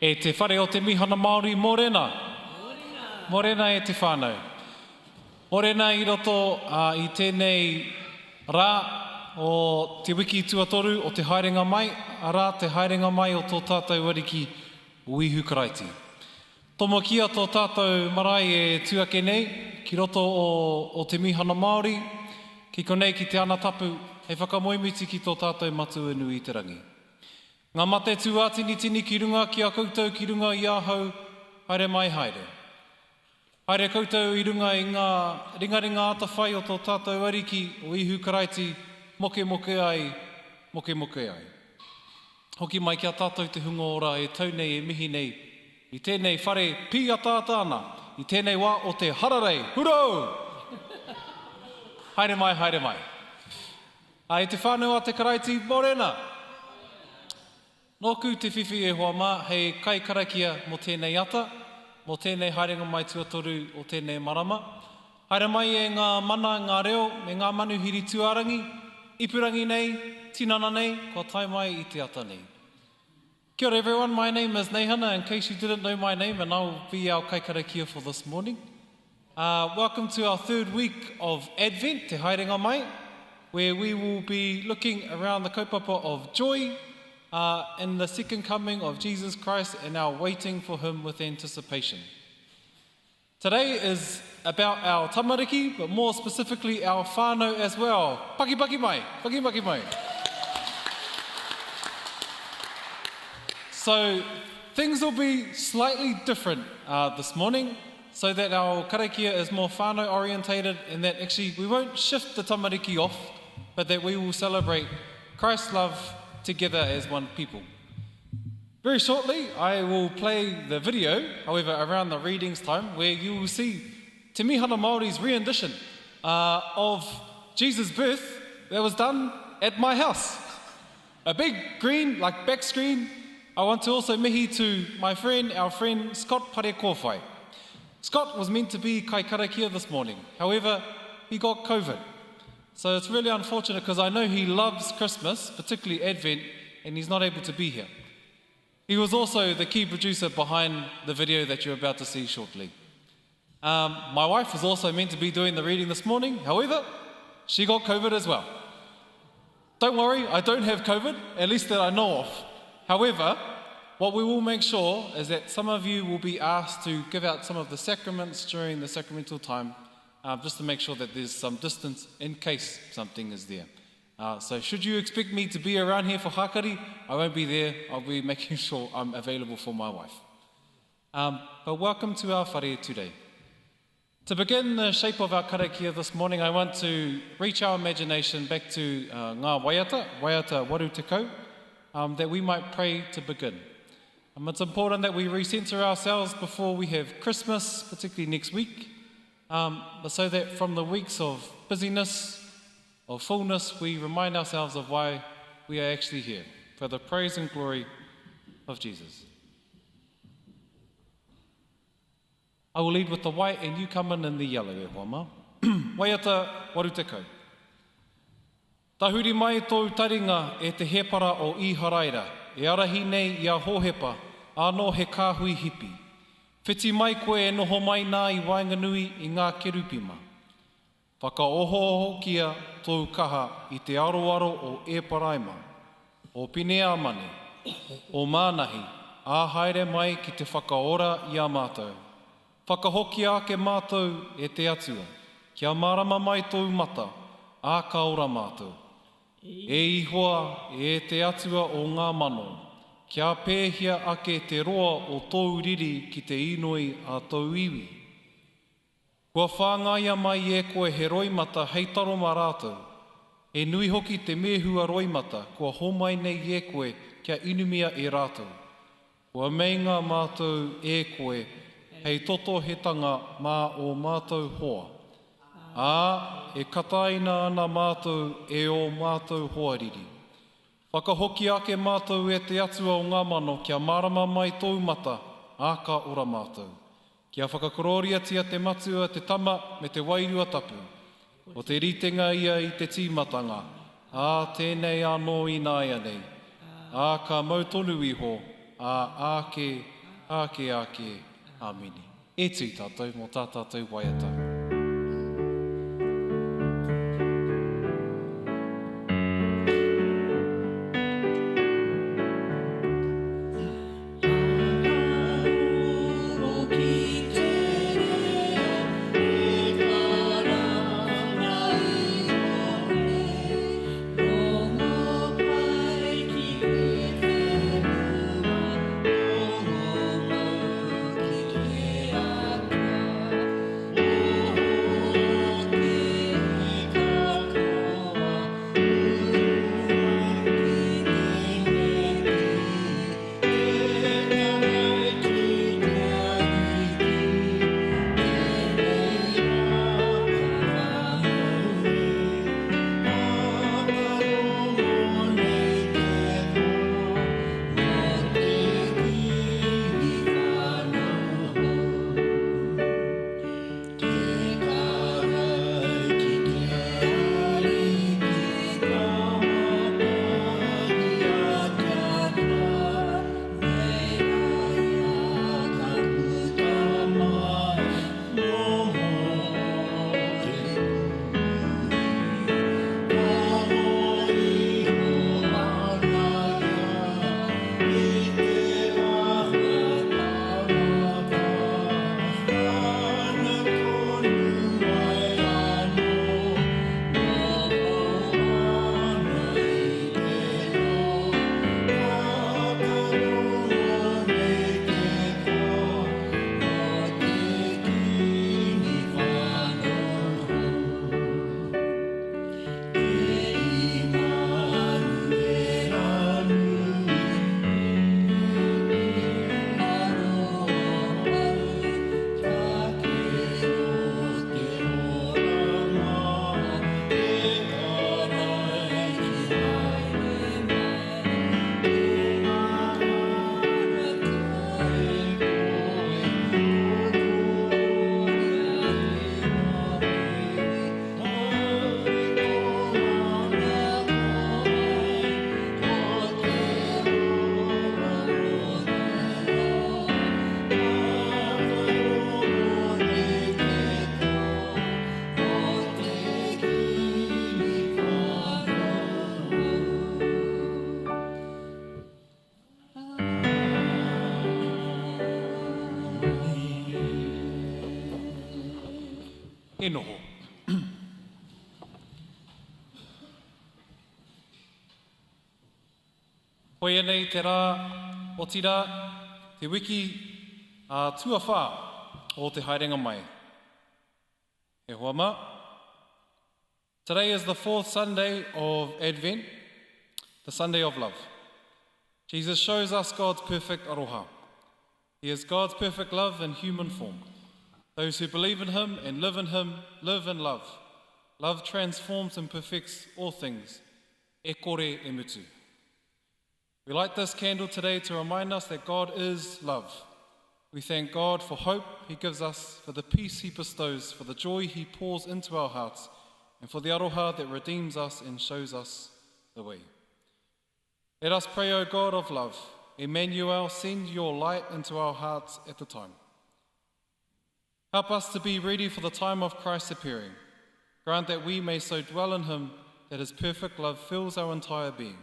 E te whare o te Mihana Māori, mōrena! Mōrena e te whānau. Mōrena i roto i tēnei rā o te wiki tuatoru o te haerenga mai, arā, te haerenga mai o tō tātou Ariki o Ihu Karaiti. Tomokia tō tātou marae e tū ake nei ki roto o o Te Mīhana Māori, ki konei ki Te Ana Tapu, hei whakamoemiti ki tō tātou Matua nui i te rangi. Ngā mate tūātinitini ki runga ki a koutou ki runga i ahau, Haere mai, haere. Haere koutou i runga i ngā ringaringa atawhai o tō tātou Ariki, o Ihu Karaiti, mokemoke ai, mokemoke ai. Hoki mai ki a tātou te hunga ora e tau nei, e mihi nei, i tēnei whare pīataata ana, i tēnei wā o te hararei. Hurō! Haere mai, haere mai. Ā, e te whānau a te Karaiti, mōrena! Nōku te whiwhi e hoa mā hei kaikarakia mō tēnei ata, mō tēnei haerenga mai tuatoru o tēnei marama. Haere mai e ngā mana, ngā reo, me ngā manuhiri tūārangi, ipurangi nei, tinana nei, kua tae mai i te ata nei. Kia ora everyone, my name is Neihana in case you didn't know my name and I will be our kaikarakia for this morning. Uh, welcome to our third week of Advent, Te Haerenga Mai, where we will be looking around the kaupapa of joy uh, in the second coming of Jesus Christ and our waiting for him with anticipation. Today is about our tamariki, but more specifically our whānau as well. Paki paki mai, paki paki mai. So things will be slightly different uh, this morning so that our karakia is more whānau orientated and that actually we won't shift the tamariki off, but that we will celebrate Christ's love together as one people. Very shortly, I will play the video, however, around the readings time, where you will see Te Mihana Māori's rendition uh, of Jesus' birth that was done at my house. A big green, like back screen. I want to also mihi to my friend, our friend Scott Parekōwhai. Scott was meant to be kaikarakia this morning. However, he got COVID. So it's really unfortunate because I know he loves Christmas, particularly Advent, and he's not able to be here. He was also the key producer behind the video that you're about to see shortly. Um, my wife was also meant to be doing the reading this morning. However, she got COVID as well. Don't worry, I don't have COVID, at least that I know of. However, what we will make sure is that some of you will be asked to give out some of the sacraments during the sacramental time, uh, just to make sure that there's some distance in case something is there. Uh, so should you expect me to be around here for hakari, I won't be there. I'll be making sure I'm available for my wife. Um, but welcome to our whare today. To begin the shape of our karakia this morning, I want to reach our imagination back to uh, ngā waiata, waiata waru tekau, um, that we might pray to begin. Um, it's important that we recenter ourselves before we have Christmas, particularly next week, um, but so that from the weeks of busyness, of fullness, we remind ourselves of why we are actually here, for the praise and glory of Jesus. I will lead with the white and you come in in the yellow, e hoa mā. Waiata 80. Tahuri mai tōu taringa e te hēpara o Īharaira, e ārahi nei i a Hōhepa, ānō he kāhui hipi. Whiti mai koe e noho mai nā i waenganui i ngā kerupima. Whakaohoohokia tōu kaha i te aroaro o Ēparaima, o Pineamane, o Mānahi, ā haere mai ki te whakaora i a mātou. Whakahokia ake mātou e te Atua, kia mārama mai tōu mata, ā ka ora mātou. E Ihoa, e te Atua o ngā mano, kia pēhea ake te roa o tōu riri ki te inoi a tōu iwi? Kua whāngaia mai e koe he roimata hei taro mā rātou. He nui hoki te mēhua roimata kua homai nei e koe kia inumia e rātou. Kua meinga mātou e koe hei totohetanga mā ō mātou hoa, ā, e kataina ana mātou e ō mātou hoariri. Whakahokia ake mātou e te Atua o ngā mano kia mārama mai tōu mata, ā, ka ora mātou. Kia whakakorōriatia te Matua, te Tama, me te Wairua Tapu. Ko te ritenga ia i te tīmatanga, ā, tēnei anō ināianei, ā, ka mau tonu iho, ā, āke, āke, āke. Āmine. E tū tātou mō tā tātou waiata. E noho. Koia nei te rā, otirā, te wiki ā tuawhā o te haerenga mai. E hoa mā. Today is the fourth Sunday of Advent, the Sunday of love. Jesus shows us God's perfect aroha. He is God's perfect love in human form. Those who believe in him and live in him live in love. Love transforms and perfects all things. E kore e mutu. We light this candle today to remind us that God is love. We thank God for hope he gives us, for the peace he bestows, for the joy he pours into our hearts, and for the aroha that redeems us and shows us the way. Let us pray, O God of love, Emmanuel, send your light into our hearts at the time. Help us to be ready for the time of Christ's appearing. Grant that we may so dwell in him that his perfect love fills our entire being.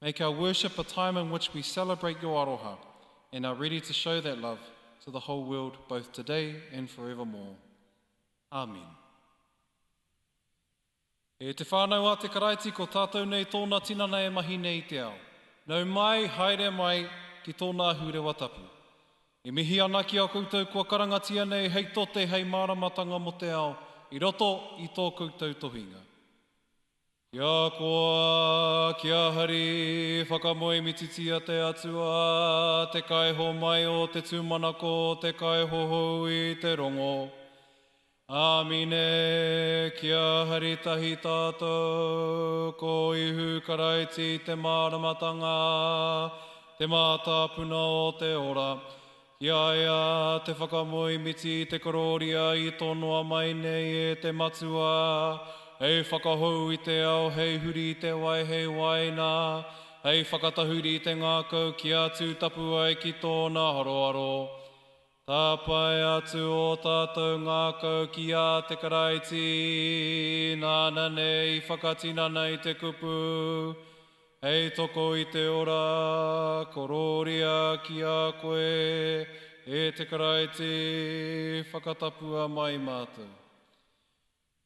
Make our worship a time in which we celebrate your aroha and are ready to show that love to the whole world, both today and forevermore. Amen. E te whānau a te Karaiti, ko tātou nei tōna tinana e mahi nei i te ao. Nau mai, haere mai, ki tōna ahurewa tapu. E mihi ana ki a koutou kua karangatia nei hei tote, hei māramatanga mō te ao, i roto i tō koutou tohinga. Kia koa, kia hari, whakamoemititia te Atua, te kaihōmai o te tūmanako, te kaihohou i te rongo. Āmine, kia hari tahi tātou, ko Ihu Karaiti te māramatanga, te mātāpuna o te ora. Ki a ia te whakamoemiti i te korōria i tonoa mai nei e te Matua, hei whakahou i te ao, hei huri i te wai hei waina, hei whakatahuri i te ngākau kia tū tapu ai ki tōna aroaro. Tāpae atu ō tātou ngākau ki a te Karaiti, nāna nei i whakatinana i te kupu, hei toko i te ora, korōria ki a koe, e te Karaiti, whakatapua mai mātou.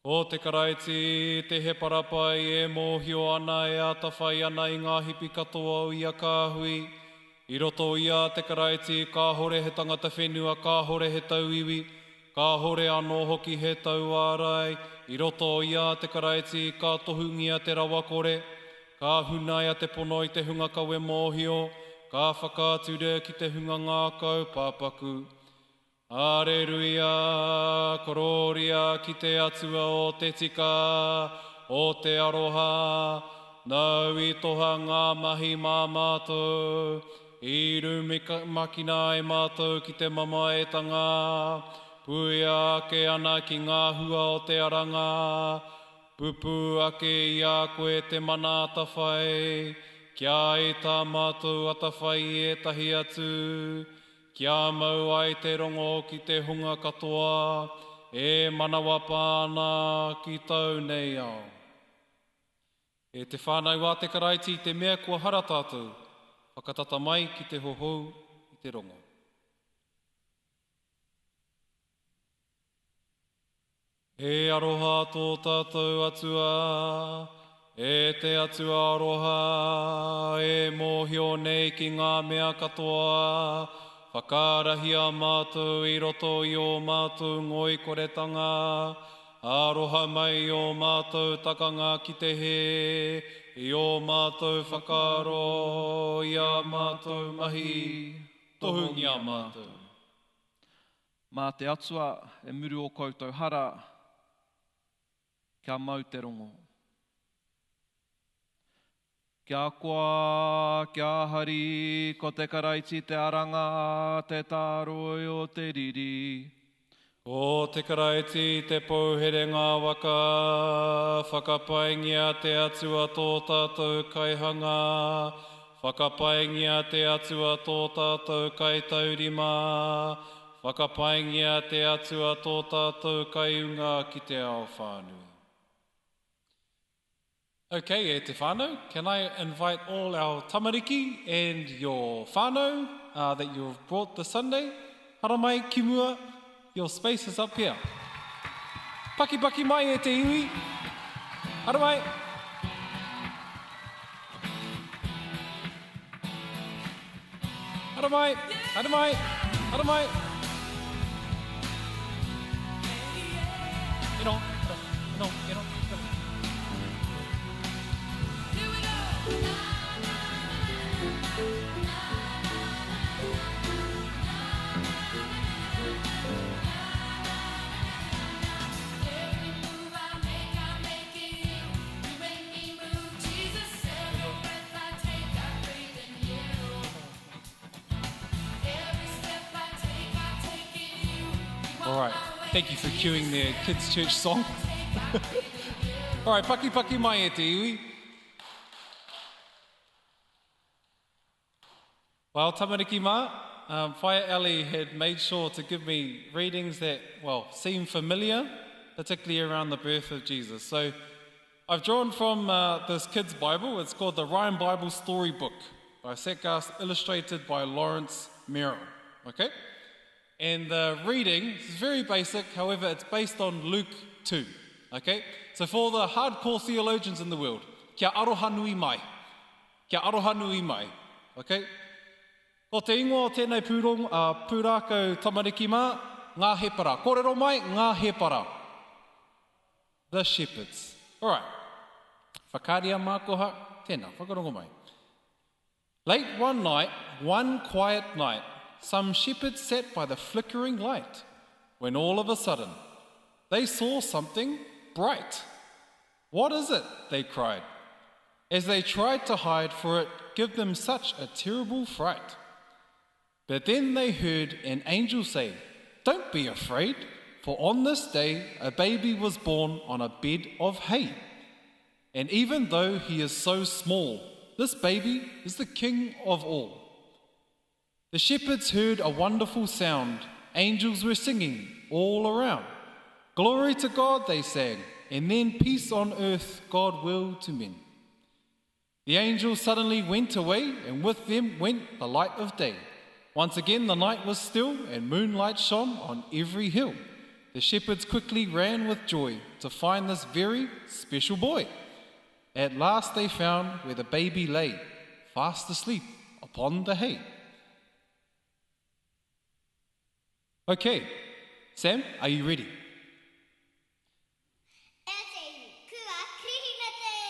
Ko te Karaiti te hepara pai e mōhio ana, e atawhai ana i ngā hipi katoa o ia kāhui. I roto i a te Karaiti kāhore he tangata whenua, kāhore he tauiwi, kāhore anō hoki he tauārai. I roto i a te Karaiti ka tohungia te rawakore, ka hunaia te pono i te hunga kawe mōhio, ka whakaaturia ki te hunga ngākau pāpaku. Areruia, Korōria ki te Atua o te tika, o te aroha, nāu i toha ngā mahi mā mātou, i rumakina ai mātou ki te mamaetanga, puea ake ana ki ngā hua o te aranga, pupū ake i a koe te mana atawhai, kia ai tā mātou atawhai i ētahi atu, Kia mau ai te rongo ki te hunga katoa e manawapā ana ki tau nei ao. E te whānau a te Karaiti i te mea kua hara tātou, whakatata mai ki te hohou i te rongo. He aroha tō tātou Atua, e te Atua aroha, e mōhio nei ki ngā mea katoa, whakaarahia mātou i roto i ō mātou ngoikoretanga, aroha mai i ō mātou takanga ki te hē, i ō mātou whakaaro, i ā mātou mahi, tohungia mātou. Mā te Atua e muru ō koutou hara, kia mau te rongo. Kia koa, kia hari, ko te Karaiti te aranga, te tāroi o te riri. Ko te Karaiti te pou herenga waka, whakapaingia te Atua tō tātou Kaihanga, Whakapaingia te Atua tō tātou Kaitaurima, whakapaingia te Atua tō tātou Kaiunga ki te ao whānui. Okay, e te whānau, can I invite all our tamariki and your whānau uh, that you've brought this Sunday, haramai ki mua, your space is up here. Pakipaki mai e te iwi. Haere mai. Haere mai, haere mai, haere mai. E noho, e noho, e noho. All right, thank you for cueing the kids church song. All right, paki paki mai e te iwi. Well, tamariki mā, um, Whaea Ellie had made sure to give me readings that, well, seem familiar, particularly around the birth of Jesus. So I've drawn from uh, this kid's Bible. It's called the Rhyme Bible Storybook by Setgast, illustrated by Lawrence Merrill. Okay? And the reading is very basic, however, it's based on Luke 2. Okay? So for the hardcore theologians in the world, kia aroha nui mai. Kia aroha nui mai. Okay? Ko te ingoa o tēnei pūrong, uh, pūrākau tamariki mā, Ngā Hepara. Kōrero mai, Ngā Hepara. The Shepherds. Alright. Whakaaria mākoha, tēnā, whakarongo mai. Late one night, one quiet night, some shepherds sat by the flickering light, when all of a sudden, they saw something bright. What is it? they cried. As they tried to hide, for it give them such a terrible fright. But then they heard an angel say, Don't be afraid, for on this day a baby was born on a bed of hay. And even though he is so small, this baby is the king of all. The shepherds heard a wonderful sound. Angels were singing all around. Glory to God, they sang, and then peace on earth, God will to men. The angels suddenly went away, and with them went the light of day. Once again the night was still, and moonlight shone on every hill. The shepherds quickly ran with joy to find this very special boy. At last they found where the baby lay, fast asleep upon the hay. Okay, Sam, are you ready?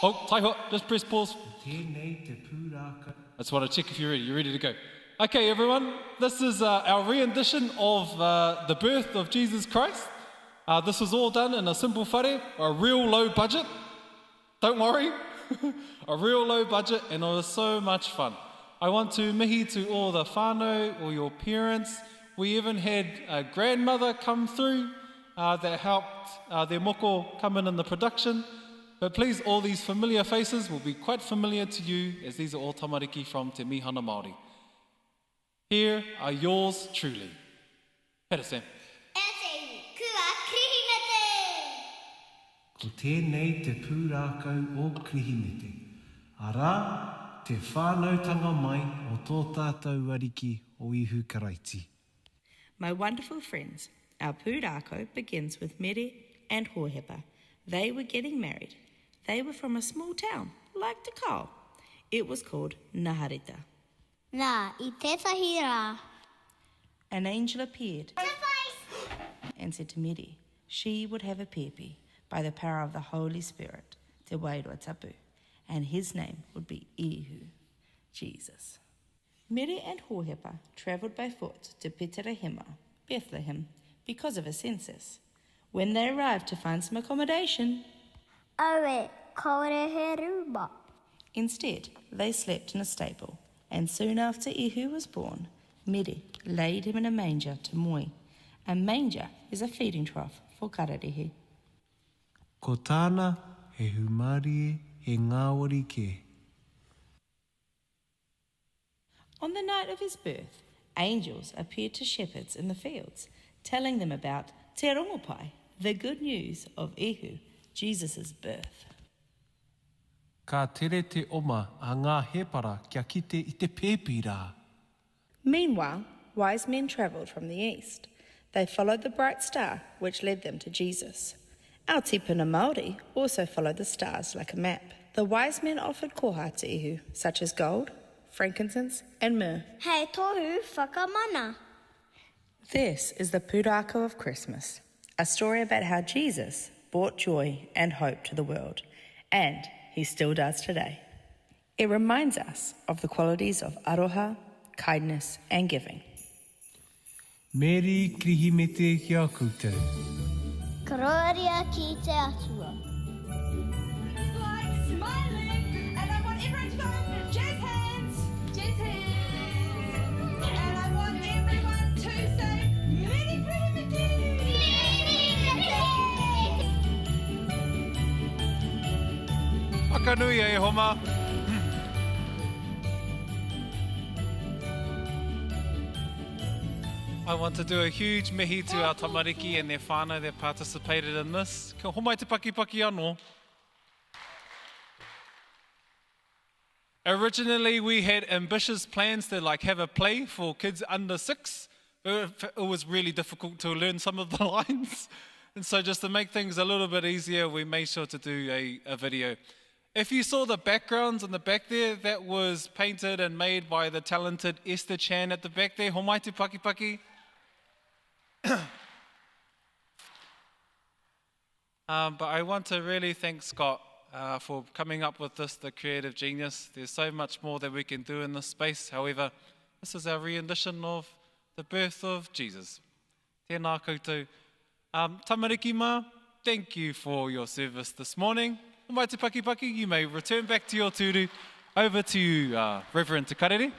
Oh, taihoa, just press pause. Tēnei te pūrākau. I just want to check if you're ready. You're ready to go. Okay, everyone, this is uh, our rendition of uh, the birth of Jesus Christ. Uh, this was all done in a simple whare, a real low budget. Don't worry, a real low budget, and it was so much fun. I want to mihi to all the whānau, all your parents. We even had a grandmother come through uh, that helped uh, their moko come in in the production. But please, all these familiar faces will be quite familiar to you as these are all tamariki from Te Mihana Māori. Here are yours truly. Here, Sam. E te iwi, kua Kirihimete! Ko tēnei te pūrākau o Kirihimete, arā, te whānautanga mai o tō tātou Ariki o Ihu Karaiti. My wonderful friends, our pūrākau begins with Mere and Hohepa. They were getting married. They were from a small town, like Te Kao. It was called Nahareta. Nā, i tētahi rā. An angel appeared Surprise! and said to Mere she would have a pēpi by the power of the Holy Spirit, Te Wairua Tapu, and his name would be Ihu, Jesus. Mere and Hohepa travelled by foot to Peterehema, Bethlehem, because of a census. When they arrived to find some accommodation, Aue, kāore he rūma. Instead, they slept in a stable, and soon after Ihu was born, Mere laid him in a manger to moe. A manger is a feeding trough for kararehe. Ko tāna, he hūmārie, he ngāwari kē. On the night of his birth, angels appeared to shepherds in the fields, telling them about Te Rongopai, the good news of Ihu, Jesus' birth. Ka tere te oma a ngā hēpara kia kite i te pēpi rā. Meanwhile, wise men travelled from the east. They followed the bright star which led them to Jesus. Our tipuna Māori also followed the stars like a map. The wise men offered koha to Ihu, such as gold, frankincense and myrrh. Hei tohu whakamana. This is the pūrākau of Christmas, a story about how Jesus brought joy and hope to the world, and he still does today. It reminds us of the qualities of aroha, kindness and giving. Meri Kirihimete ki a koutou. Kororia ki te Atua. Like smiling, and I want everyone to go jazz hands, jazz hands, and I want everyone to say Merry Kirihimete. Merry Kirihimete. Whakanui e homa. I want to do a huge mihi to our tamariki and their whānau that participated in this. Kia homai te pakipaki anō. Originally, we had ambitious plans to like have a play for kids under six, but it was really difficult to learn some of the lines. And so just to make things a little bit easier, we made sure to do a, a video. If you saw the backgrounds in the back there, that was painted and made by the talented Esther Chan at the back there. Homai te paki paki. um, but I want to really thank Scott uh, for coming up with this, the creative genius. There's so much more that we can do in this space. However, this is our rendition of the birth of Jesus. Tēnā koutou. Um, tamariki mā, thank you for your service this morning. Mai te paki paki, you may return back to your tūru. Over to you, uh, Reverend Te Karere.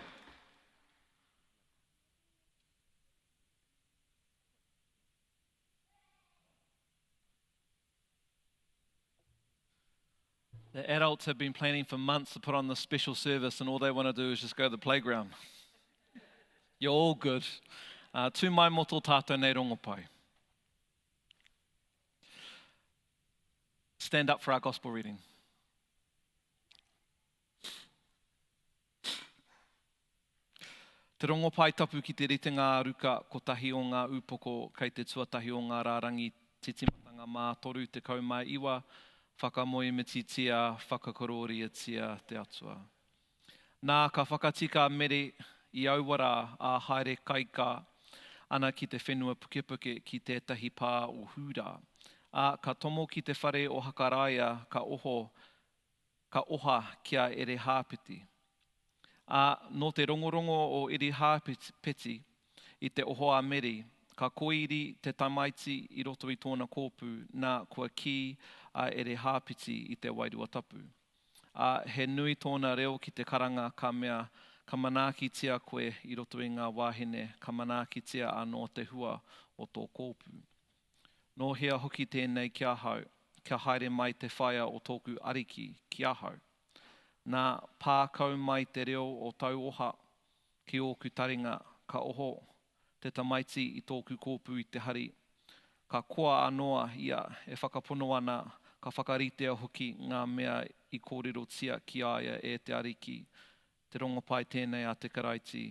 The adults have been planning for months to put on this special service, and all they want to do is just go to the playground. You're all good. Uh, tū mai mō tō tātou nei rongopai. Stand up for our gospel reading. Te rongopai tapu ki te ritenga a Ruka, kotahi o ngā upoko kei te tuatahi o ngā rārangi te timatanga mā 39, whakamoemititia, whakakorōriatia te Atua. Nā, ka whakatika a Mere i aua rā, ā, haere kaikā ana ki te whenua pukepuke ki tētahi pā o Hūrā. Ā, ka tomo ki te whare o Hakaraia, ka oho, ka oha ki a Erehāpeti. Ā, nō te rongorongo o Erihāpeti i te oho a Meri, ka koiri te tamaiti i roto i tōna kōpū, nā, kua kī a Erehāpeti i te Wairua Tapu. Ā, he nui tōna reo ki te karanga, ka mea, Ka manaakitia koe i roto i ngā wāhine, ka manaakitia anō te hua o tō kōpū. Nō hea hoki tēnei ki ahau, kia haere mai te whaea o tōku Ariki ki ahau? Nā, pā kau mai te reo o tau oha ki ōku taringa, ka oho te tamaiti i tōku kōpū i te hari. Ka koa anō a ia e whakapono ana, ka whakaritea hoki ngā mea i kōrerotia ki a ia e te Ariki. Te rongopai tēnei a te Karaiti,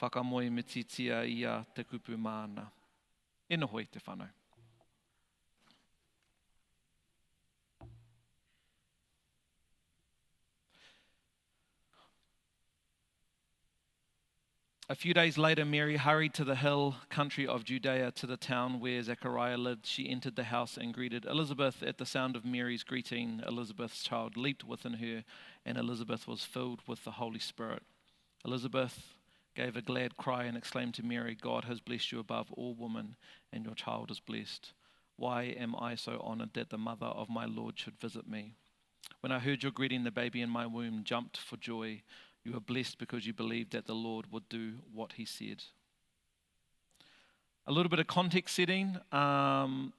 whakamoemititia ia te kupu māna. E noho i te whanau. A few days later, Mary hurried to the hill country of Judea to the town where Zechariah lived. She entered the house and greeted Elizabeth. At the sound of Mary's greeting, Elizabeth's child leaped within her, and Elizabeth was filled with the Holy Spirit. Elizabeth gave a glad cry and exclaimed to Mary, God has blessed you above all women, and your child is blessed. Why am I so honored that the mother of my Lord should visit me? When I heard your greeting, the baby in my womb jumped for joy. You are blessed because you believed that the Lord would do what he said. A little bit of context setting. Um,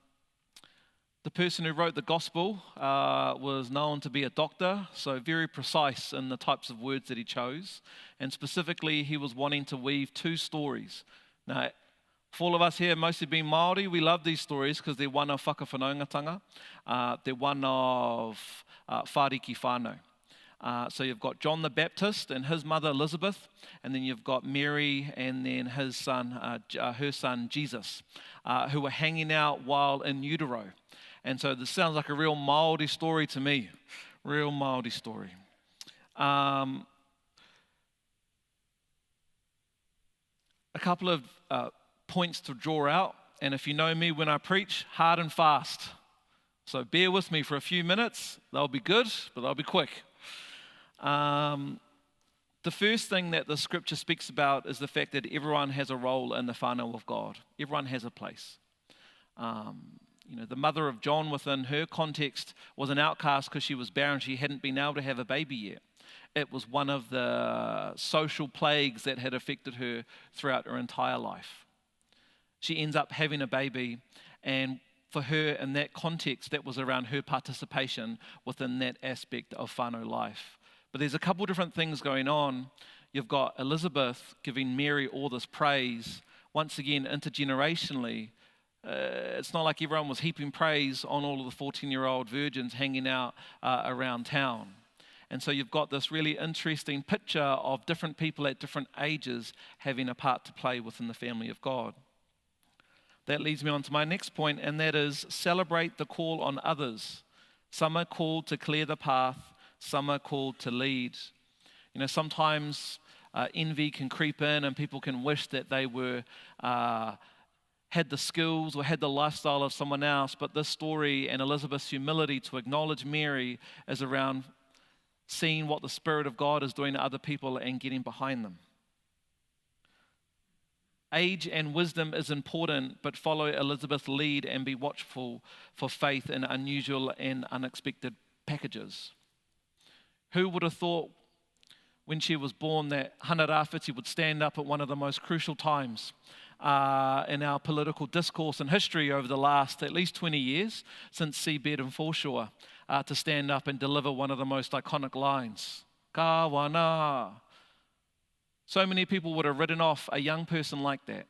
the person who wrote the gospel uh, was known to be a doctor, so very precise in the types of words that he chose. And specifically, he was wanting to weave two stories. Now, for all of us here, mostly being Māori, we love these stories because they're one of whakawhanaungatanga, uh, they're one of uh, whariki whānau. Uh, so you've got John the Baptist and his mother Elizabeth, and then you've got Mary and then his son, uh, uh, her son Jesus, uh, who were hanging out while in utero. And so this sounds like a real Māori story to me. Real Māori story. Um, a couple of uh, points to draw out. And if you know me when I preach, hard and fast. So bear with me for a few minutes. They'll be good, but they'll be quick. Um, the first thing that the scripture speaks about is the fact that everyone has a role in the whānau of God. Everyone has a place. Um, you know, the mother of John, within her context, was an outcast because she was barren. She hadn't been able to have a baby yet. It was one of the social plagues that had affected her throughout her entire life. She ends up having a baby, and for her in that context, that was around her participation within that aspect of whānau life. But there's a couple different things going on. You've got Elizabeth giving Mary all this praise. Once again, intergenerationally, uh, it's not like everyone was heaping praise on all of the 14 year old virgins hanging out uh, around town. And so you've got this really interesting picture of different people at different ages having a part to play within the family of God. That leads me on to my next point, and that is celebrate the call on others. Some are called to clear the path, some are called to lead. You know, sometimes uh, envy can creep in and people can wish that they were. Uh, had the skills or had the lifestyle of someone else, but this story and Elizabeth's humility to acknowledge Mary is around seeing what the Spirit of God is doing to other people and getting behind them. Age and wisdom is important, but follow Elizabeth's lead and be watchful for faith in unusual and unexpected packages. Who would have thought when she was born that Hana Rāwhiti would stand up at one of the most crucial times uh, in our political discourse and history over the last at least 20 years since Seabed and Foreshore uh, to stand up and deliver one of the most iconic lines? Kawana. So many people would have written off a young person like that.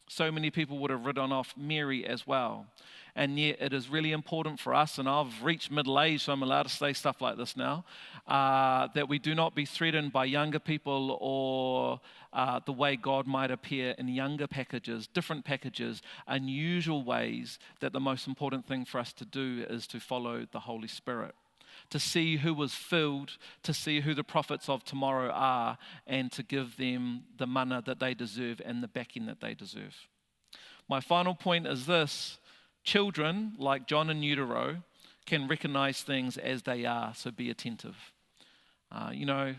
So many people would have written off Mary as well. And yet, it is really important for us, and I've reached middle age, so I'm allowed to say stuff like this now, uh, that we do not be threatened by younger people or uh, the way God might appear in younger packages, different packages, unusual ways, that the most important thing for us to do is to follow the Holy Spirit to see who was filled, to see who the prophets of tomorrow are, and to give them the mana that they deserve and the backing that they deserve. My final point is this children, like John in utero, can recognize things as they are, so be attentive. Uh, you know,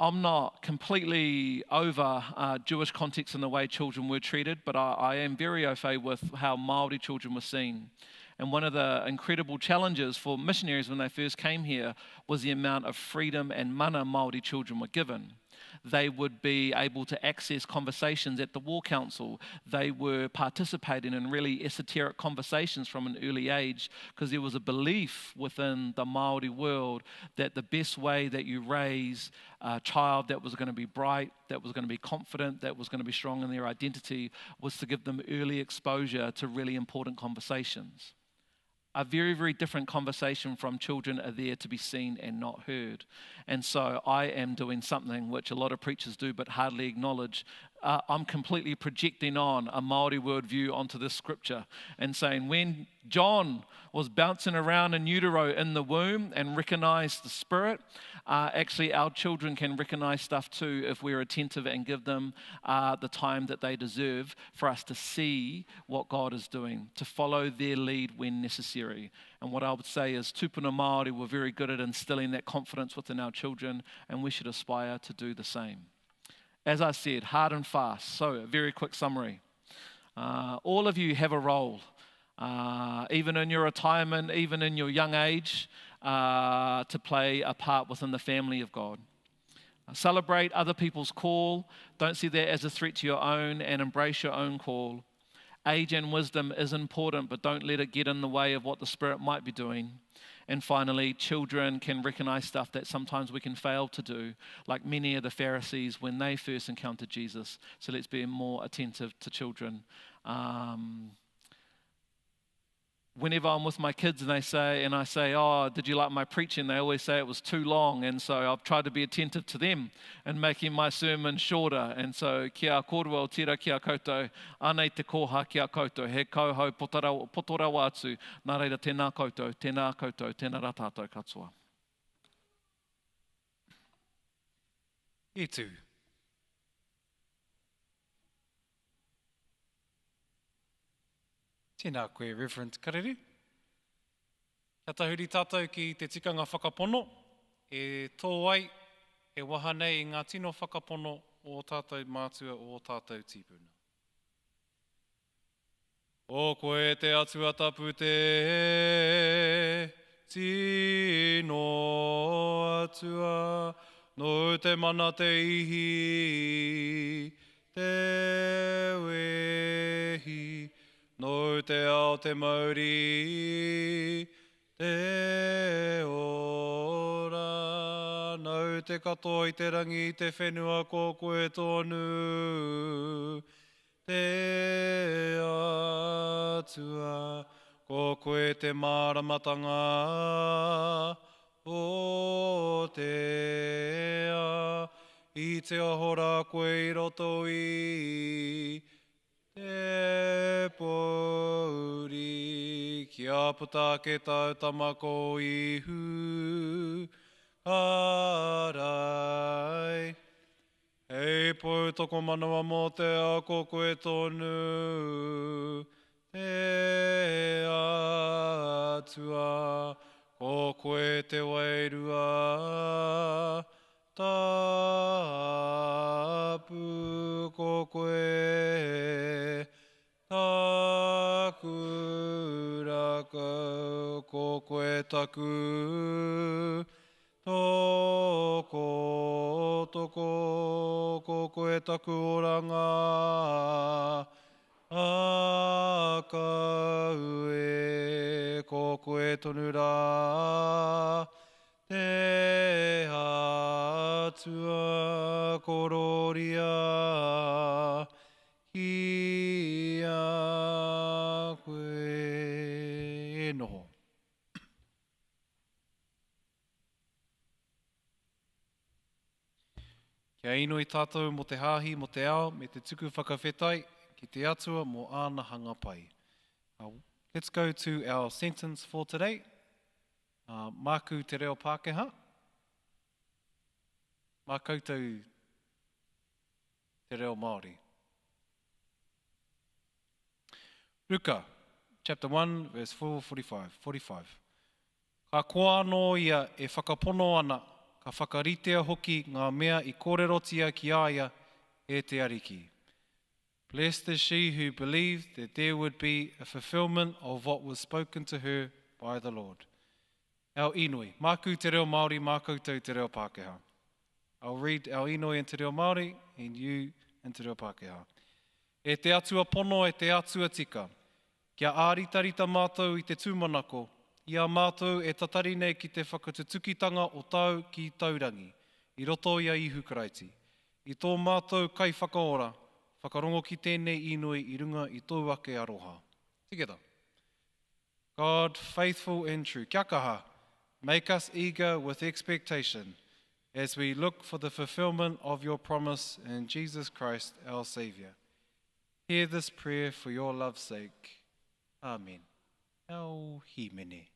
I'm not completely over uh, Jewish context and the way children were treated, but I, I am very au fait with how Maori children were seen. And one of the incredible challenges for missionaries when they first came here was the amount of freedom and mana Maori children were given. They would be able to access conversations at the War Council. They were participating in really esoteric conversations from an early age because there was a belief within the Maori world that the best way that you raise a child that was going to be bright, that was going to be confident, that was going to be strong in their identity was to give them early exposure to really important conversations a very, very different conversation from children are there to be seen and not heard. And so I am doing something which a lot of preachers do but hardly acknowledge. Uh, I'm completely projecting on a Māori worldview onto this scripture and saying when John was bouncing around in utero in the womb and recognized the Spirit, uh, actually our children can recognize stuff too if we're attentive and give them uh, the time that they deserve for us to see what God is doing, to follow their lead when necessary. And what I would say is tupuna Māori were very good at instilling that confidence within our children, and we should aspire to do the same. As I said, hard and fast. So, a very quick summary. Uh, all of you have a role, uh, even in your retirement, even in your young age, uh, to play a part within the family of God. Celebrate other people's call. Don't see that as a threat to your own and embrace your own call. Age and wisdom is important, but don't let it get in the way of what the Spirit might be doing. And finally, children can recognize stuff that sometimes we can fail to do, like many of the Pharisees when they first encountered Jesus. So let's be more attentive to children. Um, Whenever I'm with my kids and they say, and I say, oh, did you like my preaching? They always say it was too long. And so I've tried to be attentive to them and making my sermon shorter. And so, kia kōrua o tira kia koutou, anei te kōha kia koutou, he kauhau poto rawa atu, nā reira tēnā koutou, tēnā koutou, tēnā rā tātou katoa. E tū. Tēnā koe, Reverend Karere. Kia tahuri tātou ki te tikanga whakapono e tō ai, e waha nei i ngā tino whakapono o ō tātou mātua, o ō tātou tīpuna. Ko koe te Atua tapu te tino Atua, nōu te mana te ihi, te wehi, nōu te ao te mauri, te ora, nāu te katoa i te rangi i te whenua ko koe tonu te Atua, ko koe te māramatanga o te ao, i te aho rā koe i roto i te pōuri, kia puta ake tāu tama ko Ihu Karaiti. Hei pou tokomanawa mō te ao ko koe tonu te Atua, ko koe te Wairua Tapu, ko koe taku rakau, ko koe taku Tokotoko, ko koe taku oranga, Akau e, ko koe tonu rā, te Atua kororia ki a koe. E noho. Kia inoi tātou mō te Hāhi, mō te ao, me te tuku whakawhetai ki te Atua mō āna hanga pai. Let's go to our sentence for today. Māku te reo Pākehā. Mā koutou te reo Māori. Ruka, chapter 1, verse 4, 45, 45. Ka koa anō ia e whakapono ana, ka whakaritea hoki ngā mea i kōrerotia ki a ia e te Ariki. Blessed is she who believed that there would be a fulfillment of what was spoken to her by the Lord. Our inoi. Māku te reo Māori, mā koutou te reo Pākehā. I'll read our inoi in te reo Māori and you in te reo Pākehā. E te Atua pono, e te Atua tika, kia āritarita mātou i te tūmanako, i a mātou e tatari nei ki te whakatutukitanga o Tāu ki taurangi, i roto i a Ihu Karaiti, i tō mātou Kaiwhakaora, whakarongo ki tēnei inoi i runga i Tōu ake aroha. Together. God, faithful and true. Kia kaha! Make us eager with expectation as we look for the fulfillment of your promise in Jesus Christ our Saviour. Hear this prayer for your love's sake. Amen. Au hīmene.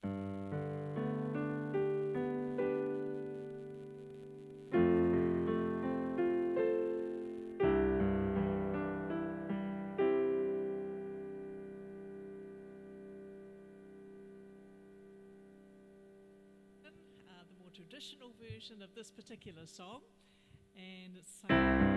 Uh, the more traditional version of this particular song, and it's sung.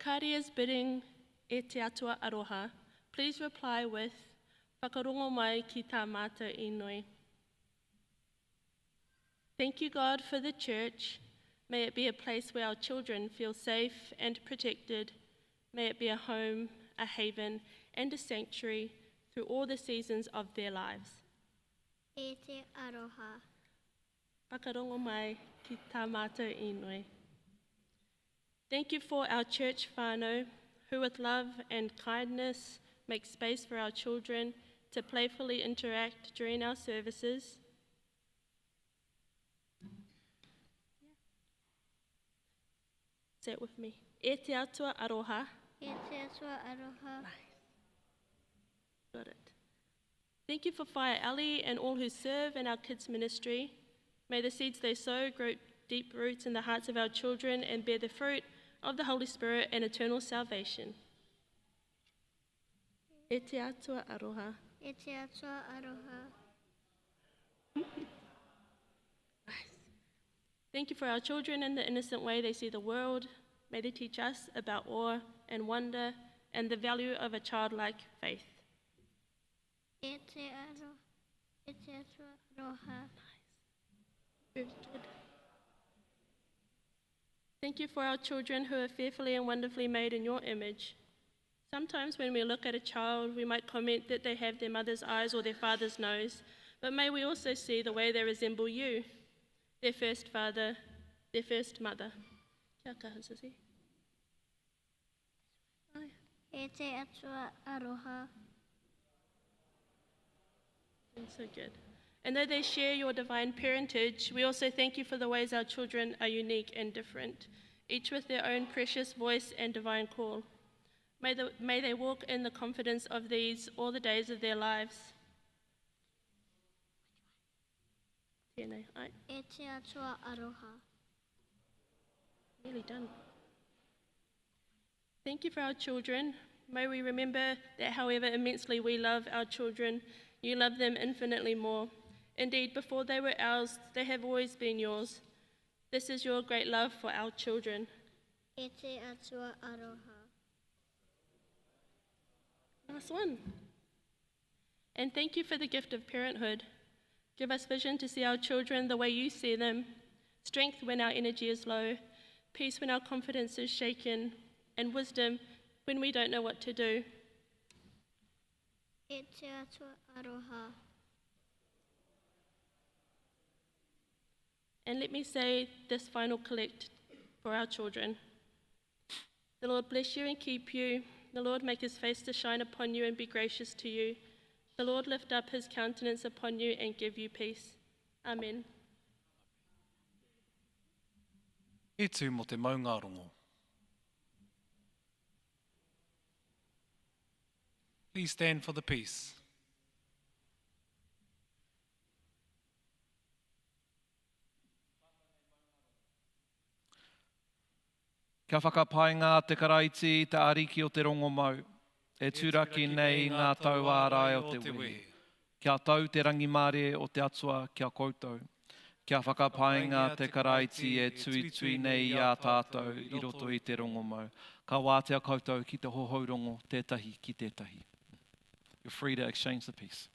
Whakaari is bidding E te Atua aroha. Please reply with Whakarongo mai ki tā mātou inoi. Thank you, God, for the church. May it be a place where our children feel safe and protected. May it be a home, a haven, and a sanctuary through all the seasons of their lives. E te aroha. Whakarongo mai ki tā mātou inoi. Thank you for our church whānau, who with love and kindness make space for our children to playfully interact during our services. Say it with me. E te atua aroha. E te atua aroha. Nice. Got it. Thank you for Fire Alley and all who serve in our kids' ministry. May the seeds they sow grow deep roots in the hearts of our children and bear the fruit of the Holy Spirit and eternal salvation. E te atua aroha. E te atua aroha. Nice. Thank you for our children and the innocent way they see the world. May they teach us about awe and wonder and the value of a childlike faith. E te aroha. E te atua aroha. Nice. Very good. Thank you for our children who are fearfully and wonderfully made in your image. Sometimes when we look at a child, we might comment that they have their mother's eyes or their father's nose, but may we also see the way they resemble you, their first father, their first mother. Kia kaha, Susie. Ai. E te atua aroha. Doing so good. And though they share your divine parentage, we also thank you for the ways our children are unique and different, each with their own precious voice and divine call. May, may they walk in the confidence of these all the days of their lives. Tēnei, ai. E te atua aroha. Nearly done. Thank you for our children. May we remember that however immensely we love our children, you love them infinitely more. Indeed, before they were ours, they have always been yours. This is your great love for our children. E te atua aroha. Last one. And thank you for the gift of parenthood. Give us vision to see our children the way you see them, strength when our energy is low, peace when our confidence is shaken, and wisdom when we don't know what to do. E te atua aroha. And let me say this final collect for our children. The Lord bless you and keep you. The Lord make his face to shine upon you and be gracious to you. The Lord lift up his countenance upon you and give you peace. Amen. E tū mō te maungārongo. Please stand for the peace. Kia whakapainga te Karaiti, te Ariki o te rongomau, e turaki nei i ngā tauārai o te wehi. Kia tau te rangimārie o te Atua ki a koutou. Kia whakapainga te Karaiti e tuitui nei i a tātou i roto i te rongomau. Ka wātea koutou ki te hohou rongo tētahi ki tētahi. You're free to exchange the peace.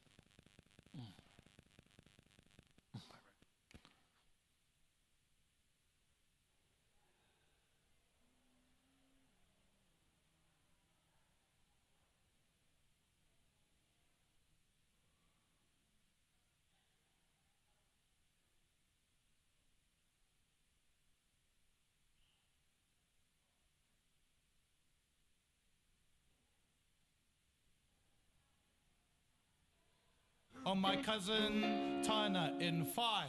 On my cousin Tina in 5,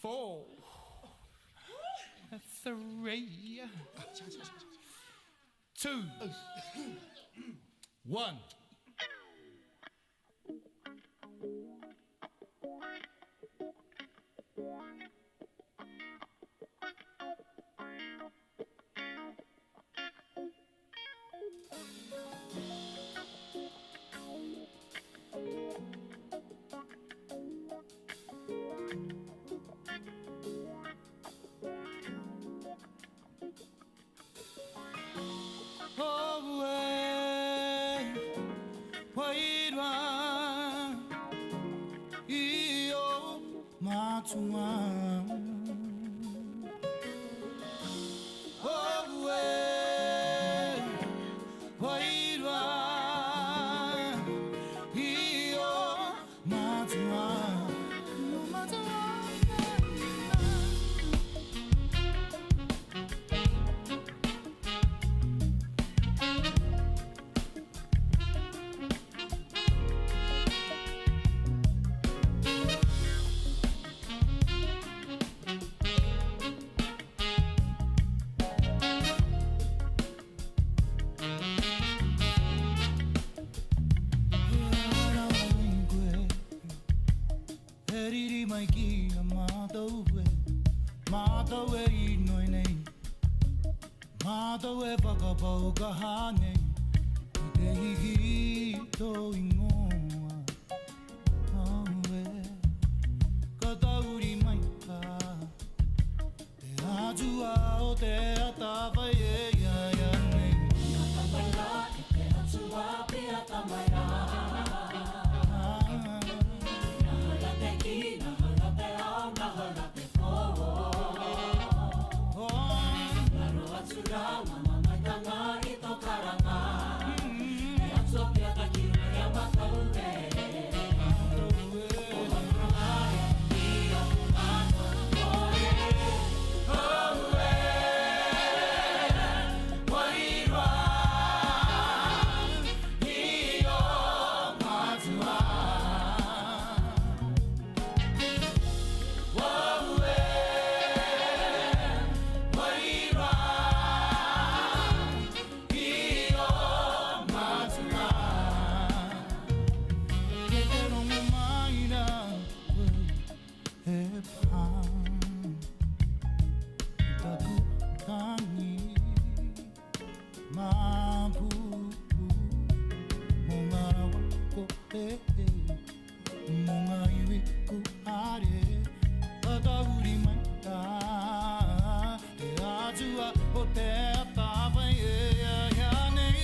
4, 3, 2, 1. matua. Oh, e, wairua i o matua. Matua. E riri mai ki a mātou e, mātou e inoi nei, mātou e whakapau kaha nei, ki te hiki i tō ingoa. Oh, e, ka tahuri mai ka te Atua o te atawhai e ia ia nei. Piata mai rā, e te Atua, piata mai rā. Nahau rā te kī, nahau rā te ao, nahau rā te pō. Ngaro atu rā ngā mamaetanga i tō karanga. Te Atua piata ki runga i a mātou e. Kei te rongo mai rā koe e pā i taku tangi māpū mō ngā rawa kore, mō ngā iwi kūare, ka tahuri mai rā te Atua o te atawhai e ia ia nei.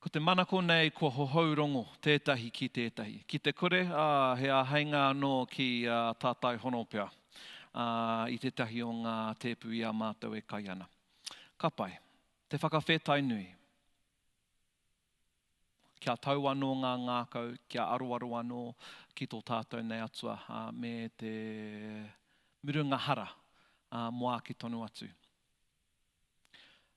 Ko te manako nei kua hohou rongo tētahi ki tētahi. Ki te kore, ā, he āheinga anō ki a tātai hono pea, ā, i tētahi o ngā tēpu i a mātou e kai ana. Ka pai. Te whakawhetai nui. Kia tau anō ngā ngākau, kia aroaro anō ki tō tātou nei Atua, ā, me te murunga hara, ā, mō āke tonu atu.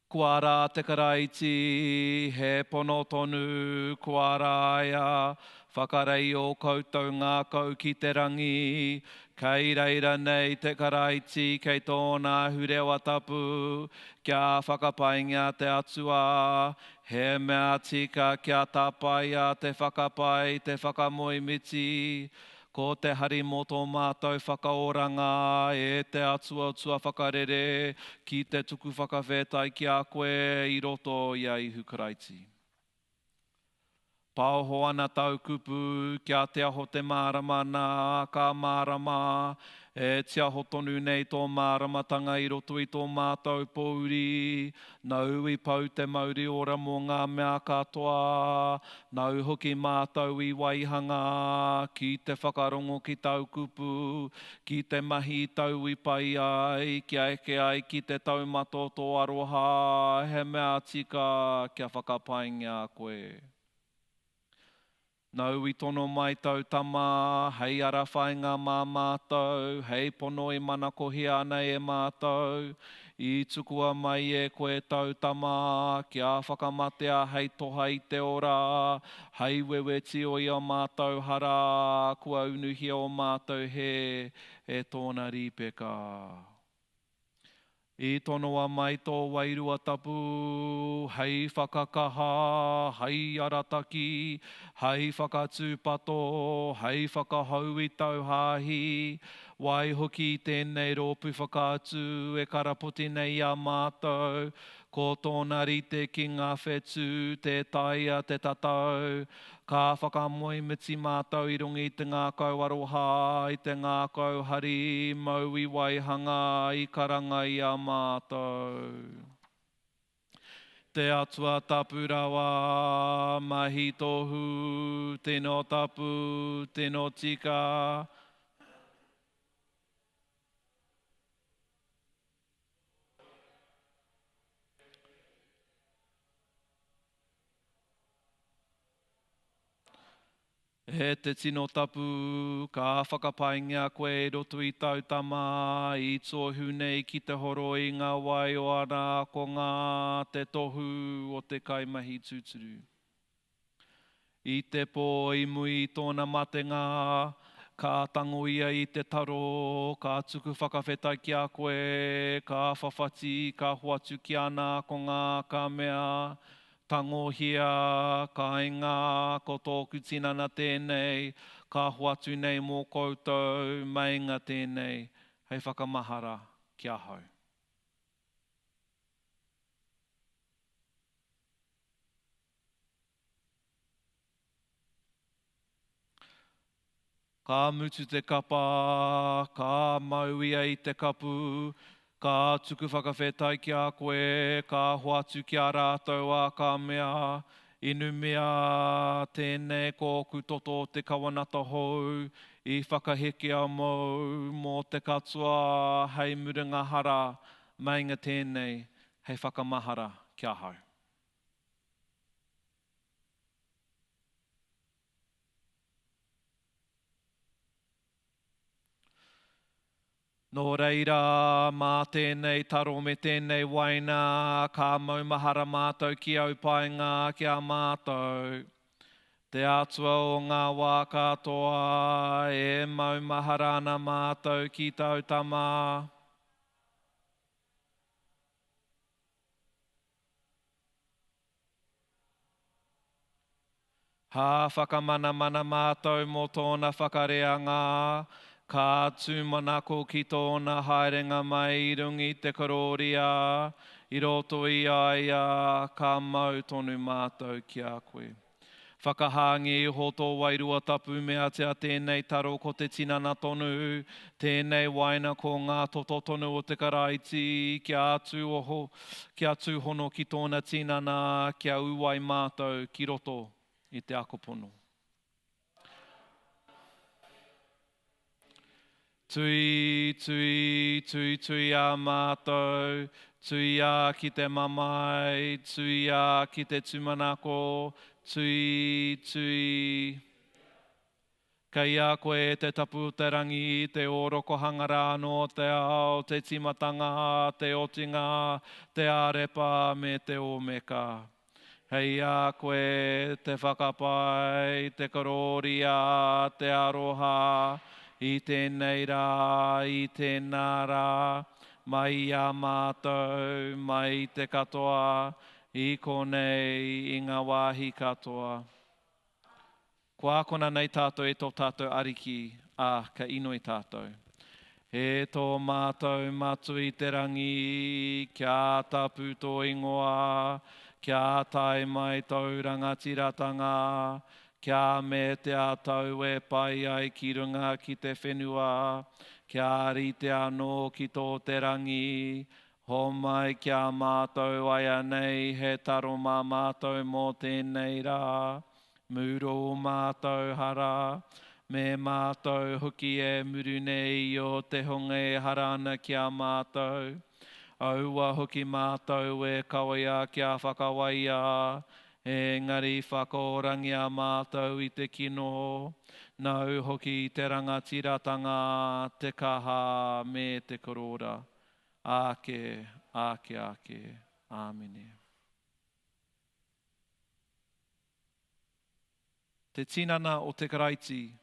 Kua ara te Karaiti, he pono tonu, kua ara ia, whakarei ō koutou ngākau ki te rangi, kei reira nei te Karaiti kei tōna ahurewa tapu, kia whakapaingia te Atua, he mea tika kia tapaia te whakapai, te whakamoemiti, Ko te hari mō tō mātou whakaoranga, e te Atua tuawhakarere, ki te tuku whakawhetai ki a koe i roto i a Ihu Karaiti. Paoho ana tāu kupu, kia te aho te mārama nā, ka mārama, e tiaho tonu nei tō māramatanga i roto i tō mātou pōuri, Nāu i pau te mauri ora mō ngā mea katoa, nāu hoki mātou i waihanga ki te whakarongo ki tāu kupu, ki te mahi i tāu i pai ai, kia eke ai ki te taumata o tō aroha, he mea tika kia whakapaingia koe. Nāu i tono mai tau tama, hei ara whainga mā mātou, hei pono i manakohia ana e mātou. I tukua mai e koe tau tama, kia whakamatea hei toha i te ora, hei wewetio i ō mātou hara, kua unuhia ō mātou hē e tōna rīpeka. I tonoa mai tō Wairua Tapu hei whakakaha, hei arataki, hei whakatūpato, hei whakahou i tau hāhi, waihoki i tēnei rōpū whakaatu e karapoti nei i a mātou, ko tōna rite ki ngā whetū, tē taea te tatau, Ka whakamoemiti mātou i runga i te ngākau aroha, i te ngākau hari, mau i waihanga, i karanga i a mātou. Te Atua tapu rawa, mahi tohu, tino tapu, tino tika. E te tino tapu, ka whakapaingia koe i roto i tau tama, i tohu nei ki te horoi i nga wai o ana akonga, te tohu o te kaimahi tūturu. I te pō i muri i tōna matenga, ka tango ia i te taro, ka tuku whakawhetai ki a koe, ka whawhati, ka hoatu ki ana akonga, ka mea, Tangohia, kainga, ko tōku tinana tēnei, ka hoatu nei mō koutou, meinga tēnei hei whakamahara ki ahau. Ka mutu te kapa, ka mau ia i te kapu, ka tuku whakawhetai ki a koe, ka hoatu ki a rātou, ā, ka mea, Inumia, tēnei ko ōku toto o te kawanata hou, i whakahekea mōu, mō te katoa, hei muringa hara, meinga tēnei hei whakamahara ki ahau. Nō reira, mā tēnei taro me tēnei waina, ka maumahara mātou ki au painga ki a mātou. Te Atua o ngā wā katoa, e maumahara ana mātou ki tāu Tama. Ka whakamanamana mātou mō tōna whakareanga, ka tūmanako ki tōna haerenga mai i runga i te korōria, i roto i a ia ka mau tonu mātou ki a koe. Whakahāngi iho tō Wairua Tapu meatia tēnei taro ko te tinana tonu, tēnei waina ko ngā toto tonu o te Karaiti, kia tūoho, kia tūhono ki tōna tinana, kia ū ai mātou ki roto i te ako pono. Tui, tui, tuitui a mātou, tuia ki te mamae, tuia ki te tūmanako, tui, tui. Kei a koe te tapu o te rangi, te ōrokohanga rā anō o te ao, te tīmatanga, te otinga, te ārepa me te ōmeka. Hei a koe te whakapai, te korōria, te aroha, i tēnei rā, i tēnā rā, mai i a mātou, mai i te katoa, i konei, i ngā wāhi katoa. Kua akona nei tātou e tō tātou Ariki, ā, ka inoi tātou. E tō mātou Matua i te rangi, kia tapu tō ingoa, kia tae mai tōu rangatiratanga, kia metea tau e pai ai ki runga ki te whenua, kia rite anō ki tō te rangi, Homai ki a mātou aianei he taro mā mātou mō tēnei rā. Muru ō mātou hara, me mātou hoki e muru nei i ō te hunga e hara ana ki a mātou. Aua hoki mātou e kawea kia whakawaia, engari whakaorangia mātou i te kino. Nāu hoki te rangatiratanga, te kaha me te korōra. Āke, āke, āke. Āmine. Te tinana o te Karaiti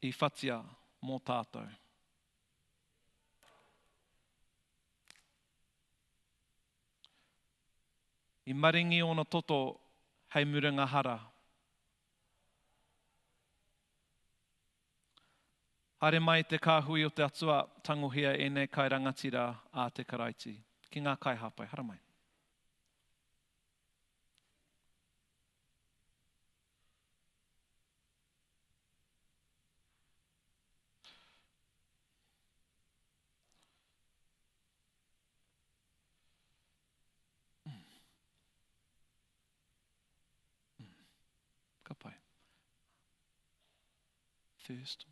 i whatia mō tātou. I maringi ōna toto hei murunga hara. Haere mai te kāhui o te Atua, tangohia ēnei kai rangatira a te Karaiti. Ki ngā kaihāpai, haramai. Ka pai. First,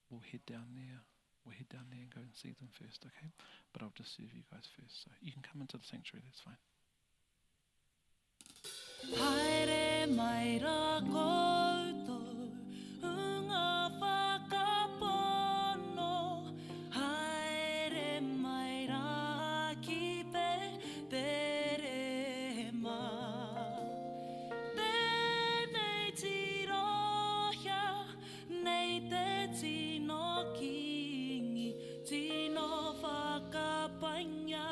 we'll head down there. We'll head down there and go and see them first, okay? But I'll just serve you guys first. So you can come into the sanctuary, that's fine. Haere mai rā koutou, hunga whakapono, haere mai rā ki Peterehema. Tēnei tirohia Nei te tino Kingi, tino whakapaingia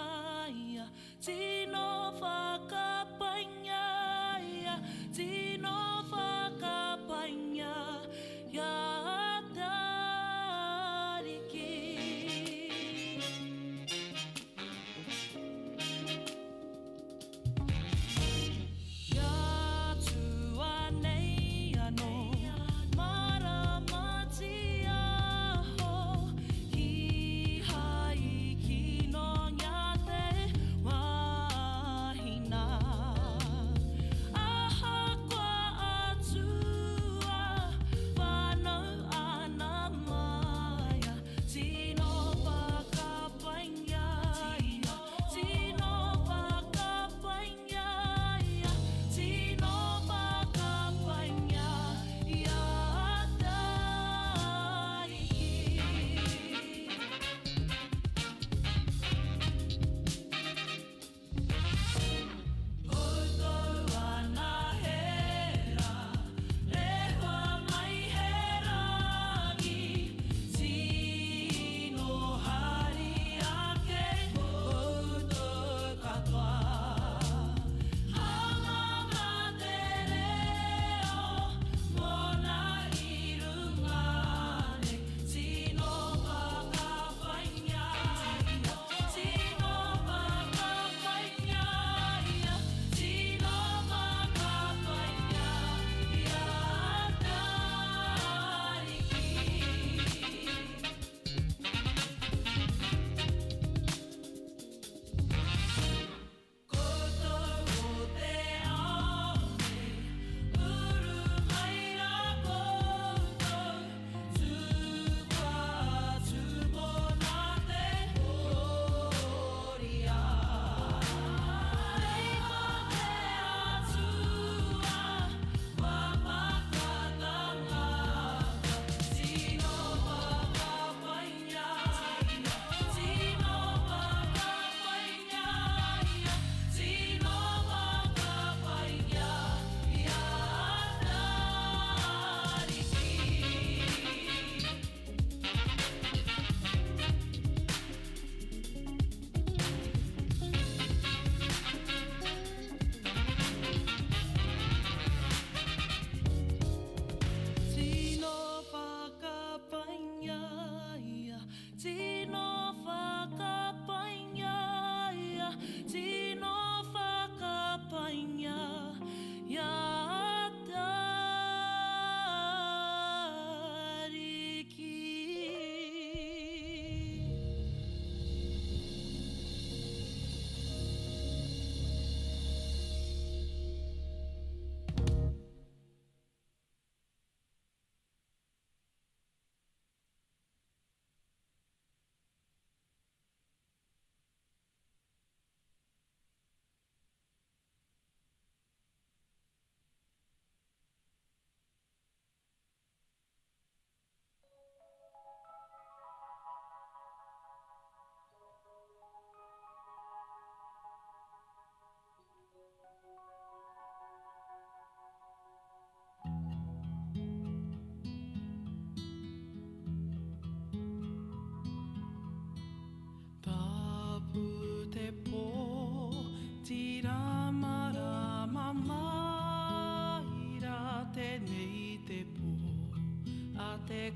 ia, tino whakapaingia ia, tino whakapaingia ia te Ariki. Ia tua nei anō, maramatia ho.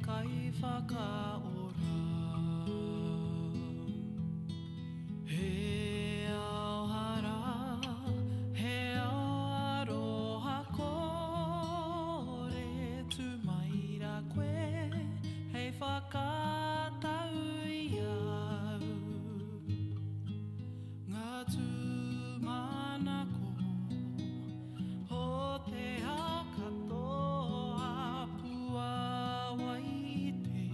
Kaiwhakaora. He ao hara, he ao aroha kore, tū mai rā koe hei whakatau i au. Ngā tūmanako o te ao katoa puāwai i te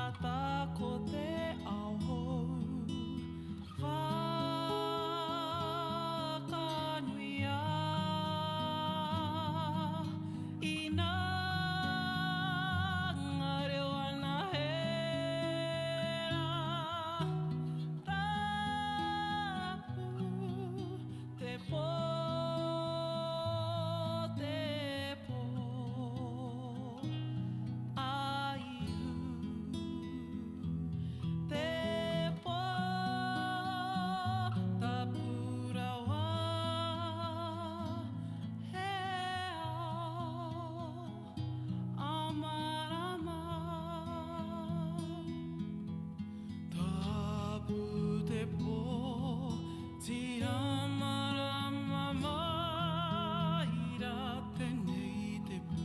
ata ko te ao hou whakanuia ina reo ana he rā tapu te pō te pō a Ihu te pō tapu rawa he ao ao marama. Tapu te pō tira marama mai rā tēnei te pō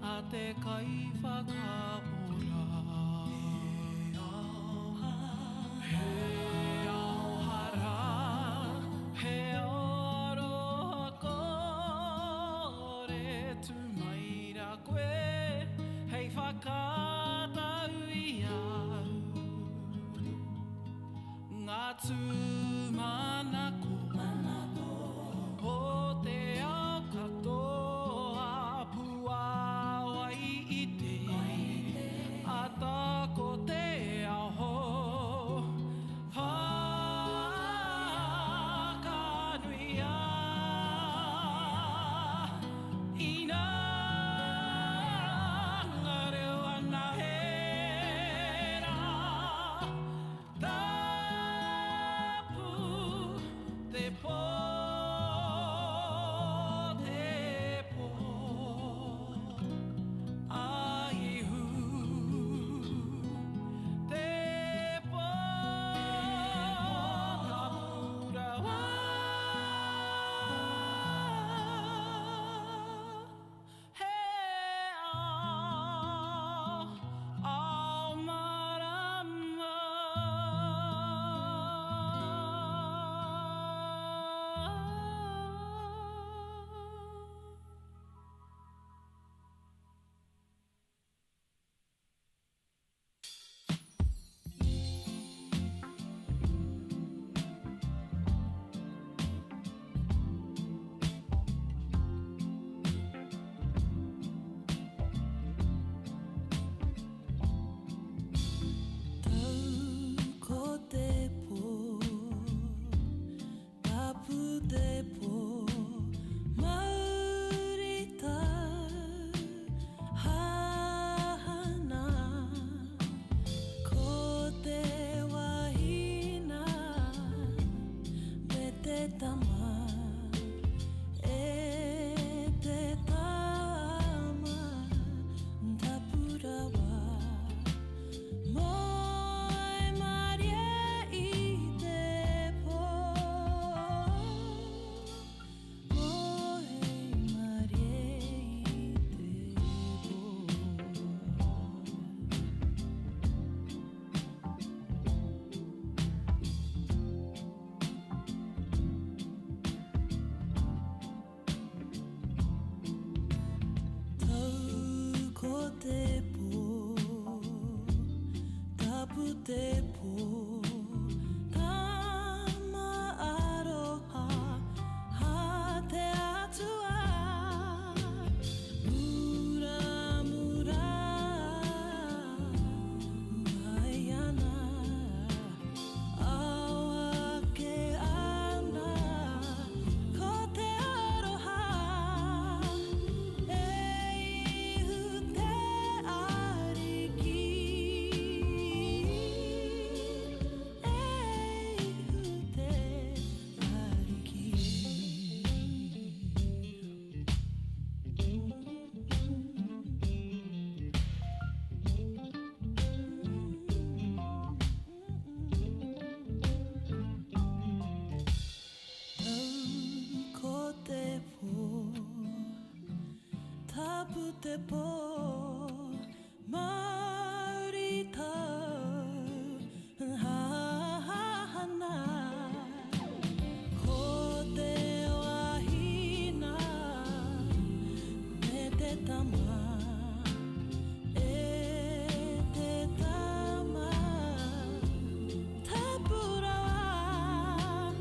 a te Kaiwhakaora. He ao hara, he ao aroha kore, tū mai rā koe hei whakatau i au. Ngā tūmanako o te ao katoa puāwai i te ata ko te ao hou whakanuia ina reo ana he rā tapu te pō te pō a Ihu te pō tapu rawa he ao ao marama. Tau ko te pō, tapu te pō, mauri tau, hahana. Ko te wahina me te tama, e te tama, tapu rawa. Moe marie i te pō, moe marie i te pō. Tau ko te pō, tapu te pō, tama aroha a te Atua. Muramura mai ana, ao ake ana, ko te aroha. E Ihu te Ariki. te pō mauri tau hana Ko te wahina me te tama E te tama Tapu rawa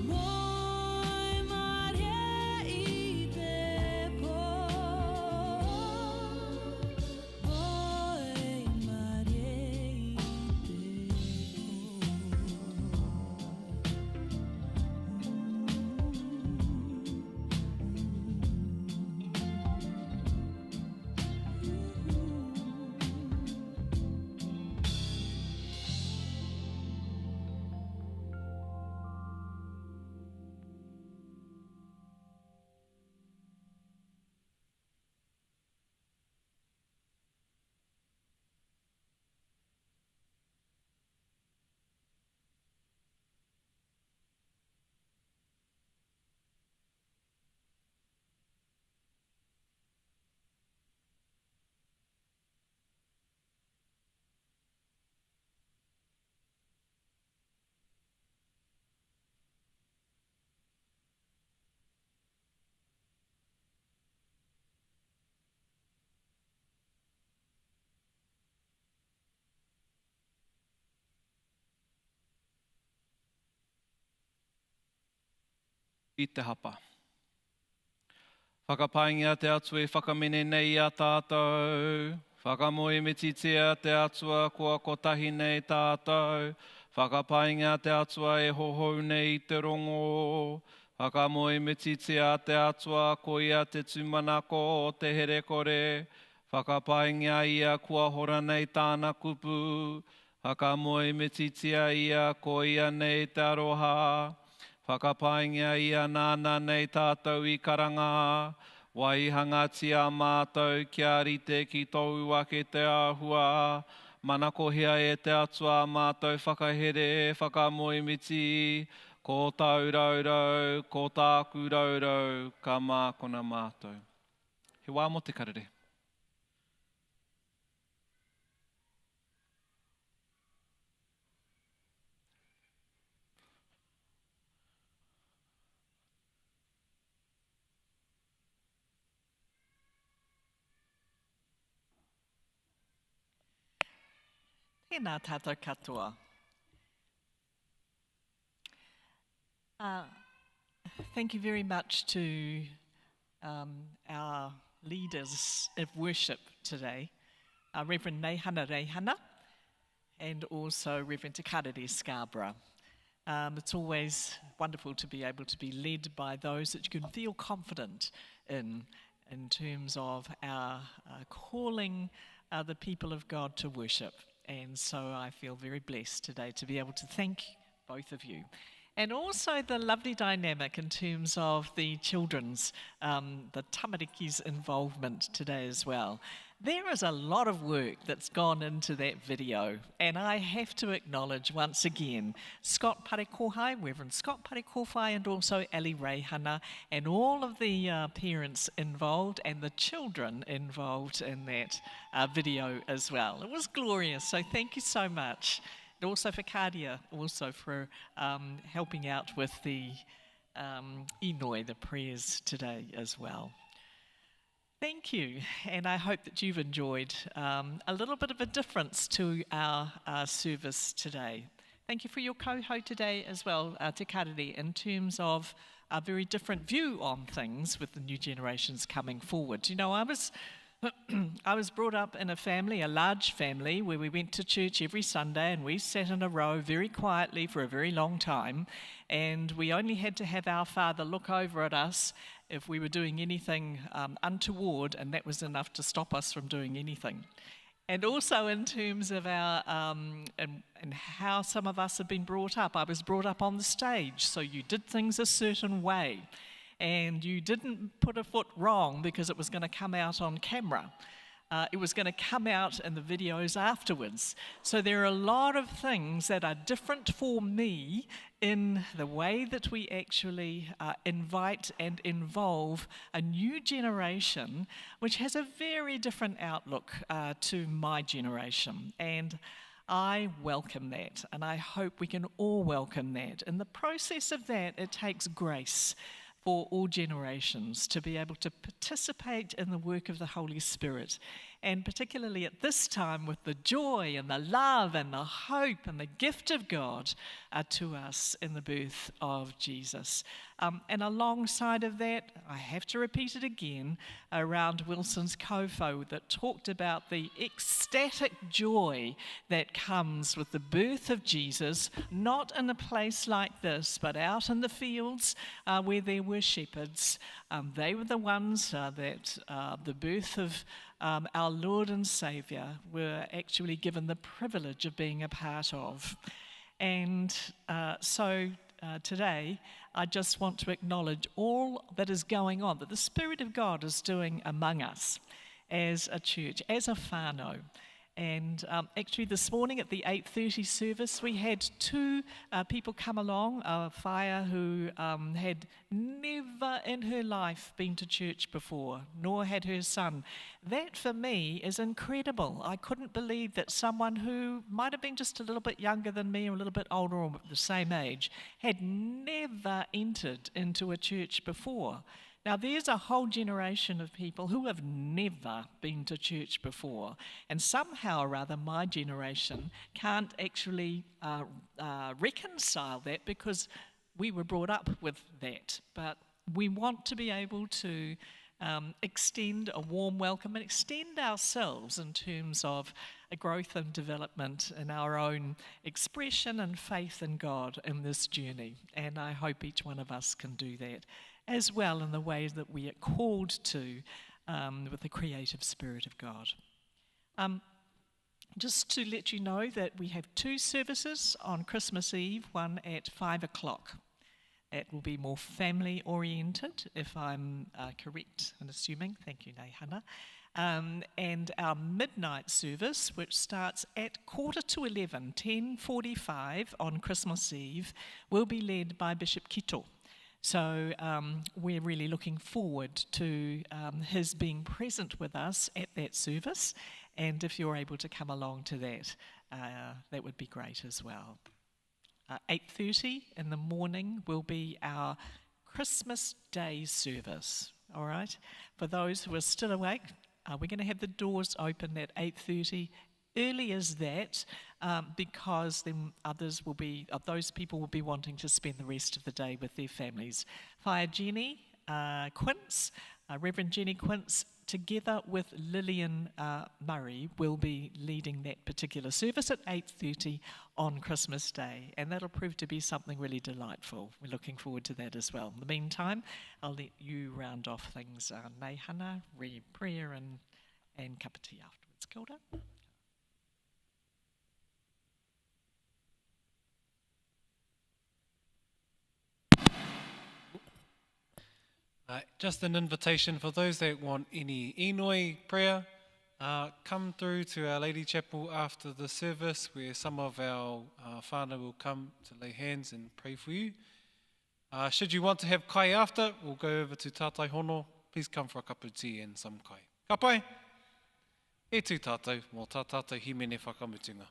Moe marie i te pō Moe marie i te pō. I te hapa. Whakapaingia te Atua e whakamene nei i a tātou. Whakamoemititia te Atua kua kotahi nei tātou. Whakapaingia te Atua e hohou nei i te rongo. Whakamoemititia te Atua koia te tūmanako o te herekore. Whakapaingia ia kua hora nei tāna kupu. Whakamoemititia ia, ko ia nei te aroha. Whakapaingia ia nāna nei tātou i karanga. Waihangatia mātou kia rite ki tōu ake te āhua. Manakohia e te Atua mātou whakahere, whakamoemiti, ko tāu raurau, ko tāku raurau, ka mākona mātou. He wā mō te karere. Tēnā tātou katoa. Uh, thank you very much to um, our leaders of worship today, uh, Reverend Neihana Reihana and also Reverend Te Karere Scarborough. Um, it's always wonderful to be able to be led by those that you can feel confident in, in terms of our uh, calling uh, the people of God to worship. And so I feel very blessed today to be able to thank both of you. And also the lovely dynamic in terms of the children's, um, the tamariki's involvement today as well. There is a lot of work that's gone into that video, and I have to acknowledge once again Scott Parekohai, Reverend Scott Parekōwhai, and also Ali Reihana, and all of the uh, parents involved and the children involved in that uh, video as well. It was glorious, so thank you so much. And also for Cardia, also for um, helping out with the um, Inoi, the prayers today as well. Thank you, and I hope that you've enjoyed um, a little bit of a difference to our, our service today. Thank you for your coho today as well, uh, Te Karere, in terms of a very different view on things with the new generations coming forward. You know, I was I was brought up in a family, a large family, where we went to church every Sunday and we sat in a row very quietly for a very long time. And we only had to have our father look over at us if we were doing anything um, untoward, and that was enough to stop us from doing anything. And also in terms of our um, and, and how some of us have been brought up. I was brought up on the stage, so you did things a certain way and you didn't put a foot wrong because it was going to come out on camera. Uh, it was going to come out in the videos afterwards. So there are a lot of things that are different for me in the way that we actually uh, invite and involve a new generation, which has a very different outlook uh, to my generation. And I welcome that, and I hope we can all welcome that. In the process of that, it takes grace for all generations to be able to participate in the work of the Holy Spirit. And particularly at this time, with the joy and the love and the hope and the gift of God uh, to us in the birth of Jesus. Um, and alongside of that, I have to repeat it again, around Wilson's Kofo that talked about the ecstatic joy that comes with the birth of Jesus, not in a place like this, but out in the fields uh, where there were shepherds. Um, they were the ones uh, that uh, the birth of um, our Lord and Saviour were actually given the privilege of being a part of. And uh, so uh, today, I just want to acknowledge all that is going on, that the Spirit of God is doing among us as a church, as a whānau. And um, actually, this morning at the 8:30 service, we had two uh, people come along. A whaea who um, had never in her life been to church before, nor had her son. That for me is incredible. I couldn't believe that someone who might have been just a little bit younger than me, or a little bit older, or the same age, had never entered into a church before. Now, there's a whole generation of people who have never been to church before, and somehow or other, my generation can't actually uh, uh, reconcile that because we were brought up with that. But we want to be able to um, extend a warm welcome and extend ourselves in terms of a growth and development in our own expression and faith in God in this journey. And I hope each one of us can do that as well in the ways that we are called to um, with the creative spirit of God. Um, just to let you know that we have two services on Christmas Eve, one at five o'clock. It will be more family oriented, if I'm uh, correct in assuming. Thank you, Nehana. Um, and our midnight service, which starts at quarter to 11, 10.45 on Christmas Eve, will be led by Bishop Kito. So um, we're really looking forward to um, his being present with us at that service. And if you're able to come along to that, uh, that would be great as well. Uh, 8.30 in the morning will be our Christmas Day service, all right? For those who are still awake, uh, we're going to have the doors open at 8.30 early as that um, because then others will be, uh, those people will be wanting to spend the rest of the day with their families. Whaea Jenny uh, Quince, uh, Reverend Jenny Quince, together with Lillian uh, Murray, will be leading that particular service at 8.30 on Christmas Day. And that'll prove to be something really delightful. We're looking forward to that as well. In the meantime, I'll let you round off things. Uh, Neihana, read prayer and, and cup of tea afterwards. Kia ora. Uh, just an invitation for those that want any Inoi prayer, uh, come through to Our Lady Chapel after the service where some of our uh, whānau will come to lay hands and pray for you. Uh, should you want to have kai after, we'll go over to Tātai Hono. Please come for a cup of tea and some kai. Ka pai! E tū tātou mō tā tātou himene whakamutunga.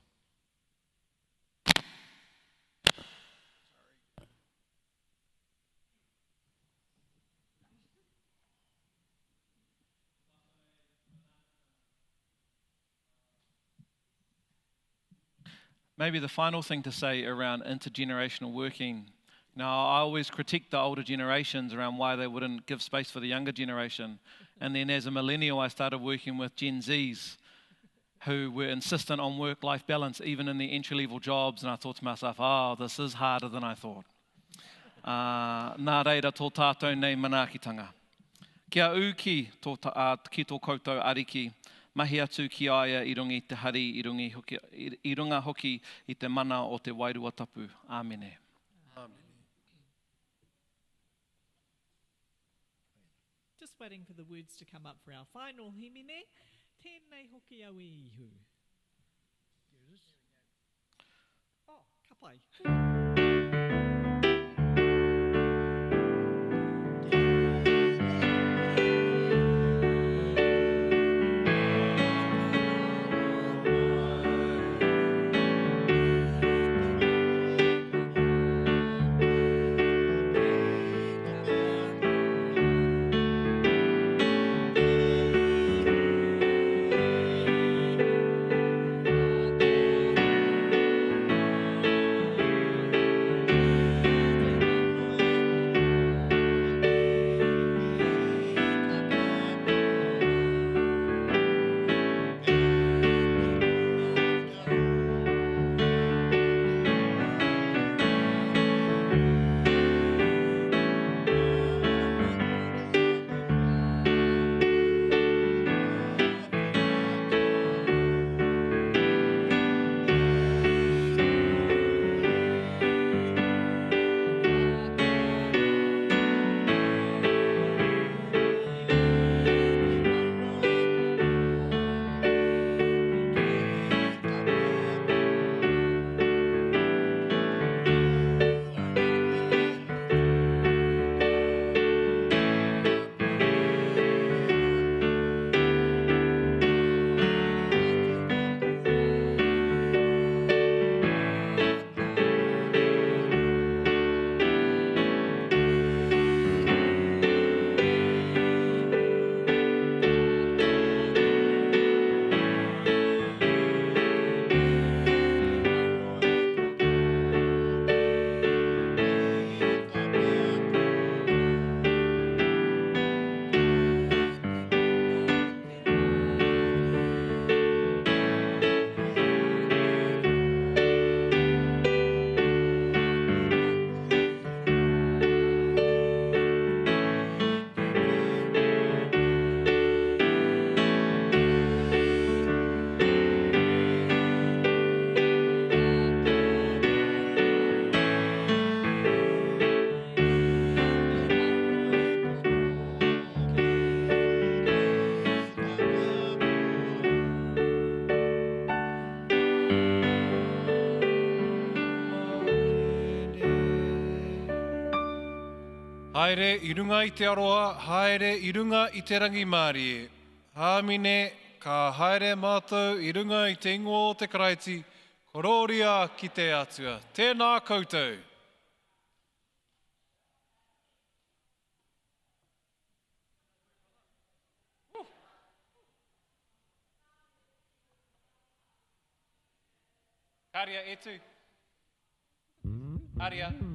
Maybe the final thing to say around intergenerational working. Now, I always critique the older generations around why they wouldn't give space for the younger generation. And then as a millennial, I started working with Gen Zs who were insistent on work life balance, even in their entry level jobs. And I thought to myself, oh, this is harder than I thought. Uh, nā reira tō tātou nei manaakitanga. Kia ū ki tō, uh, ki tō koutou ariki, mahi atu ki a ia i runga i te hari, i runga hoki, i runga hoki i te mana o te Wairua Tapu. Āmene. Āmene. Just waiting for the words to come up for our final himene. Tēnei hoki au e Ihu. There it is. Oh, ka pai. Haere i runga i te aroha, haere i runga i te rangimārie. Āmine, ka haere mātou i runga i te ingoa o te Karaiti, korōria ki te Atua. Tēnā koutou. Kāria, e tū. Kāria.